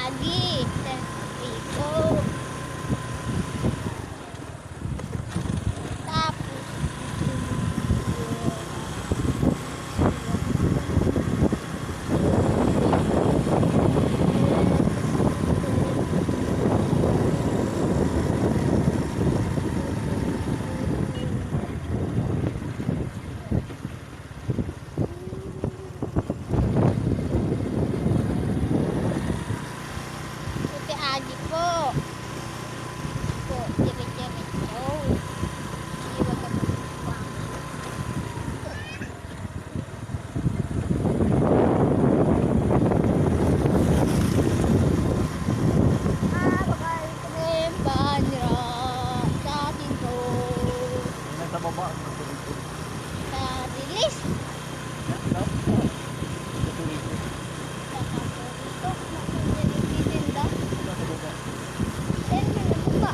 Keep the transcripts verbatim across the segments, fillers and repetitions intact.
Lagi, sa prito. Tapos, Ate Agi po. Po, dire-diretso. Iwag ka po. Ah, baka ito na yung banyo sa atin to. Yan sa baba, sa dito. Sa dilis. Yan, no? Sa dito. Sa paborito. Sa dito. Sa baba. Saan na yung baba?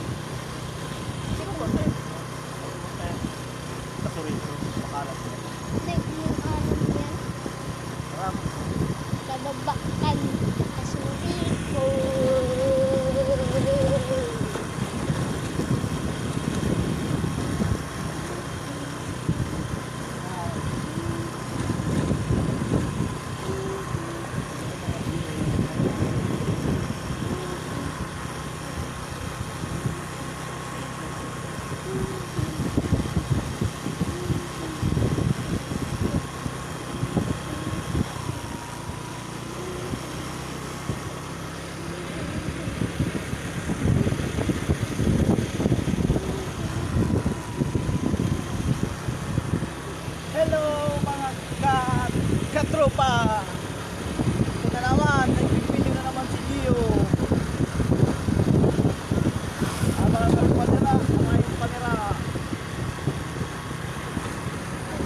Sino ba sa'yo? Sa Surito, makalat. Like, yung ano yan? Sarap. Kababa kan Kasuriko. Hello, mga ka-, katropa! Ito na naman, nagbibideo na naman si Gio. Ang mga katropa nila, ang mga yung panira.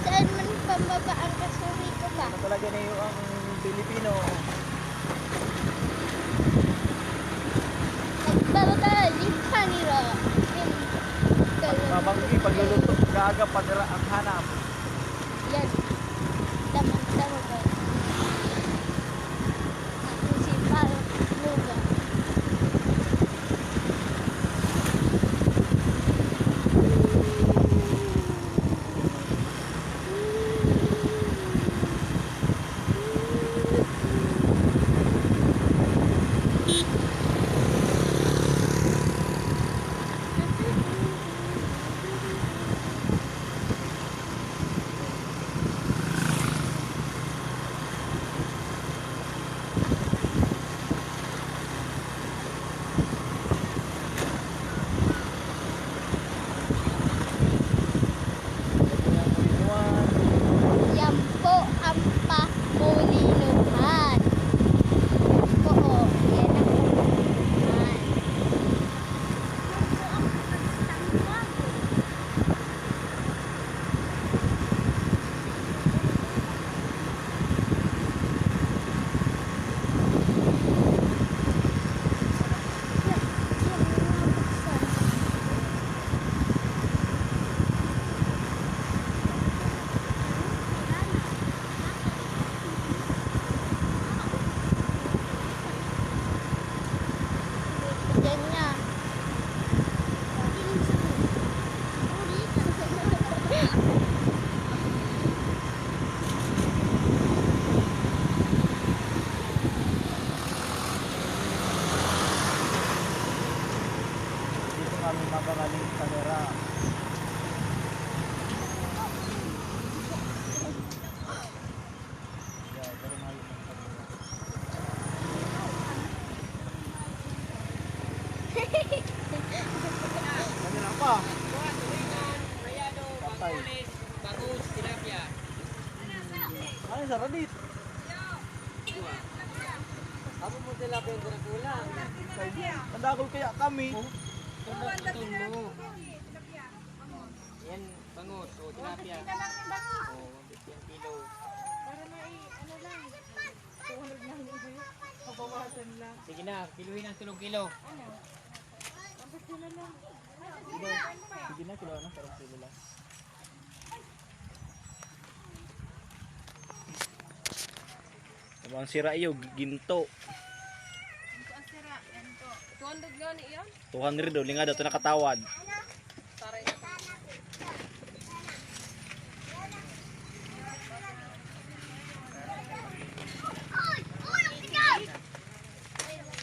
Saan man pambaba ang Kasuriko ba? Ano talaga na yung ang Pilipino? Nagbababa, yung panira. Mabanggi, pagluluto, gaga, panira ang hanap. Yan. Damang-dama ba? Ako si Pal Luga. Yan po ang pamulinuhan. Yan po, oh. Yan ang pamulinuhan. Yan nga. Dito kami magaling sa Lera. Kanina pa. Patay. Bangus, tilapia. Ano sa radit? Amo po tilapia yung kulang. Ang dagol kaya kami. Yan, bangus, o tilapia. O, one fifty ang kilo. Para may, ano lang, two hundred lang yung sa'yo. Pabawasan lang. Sige na, kiluhin ang tulong kilo. Ano? Ang gusto na lang. Sige, sige na, kilo na, parang kilo lang. Ang sira iyo, ginto. Hundred nga ni iyan. Two hundred, oh, linga daw, ito nakatawad. Taray.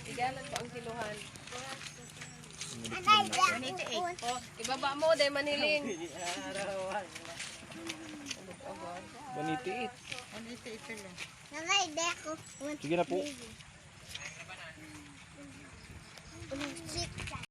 Igalan pa ang kiluhan. One eighty-eight. Oh, ibaba mo, dahil manhiling. One eighty-eight. One eighty-eight lang. Sige na po.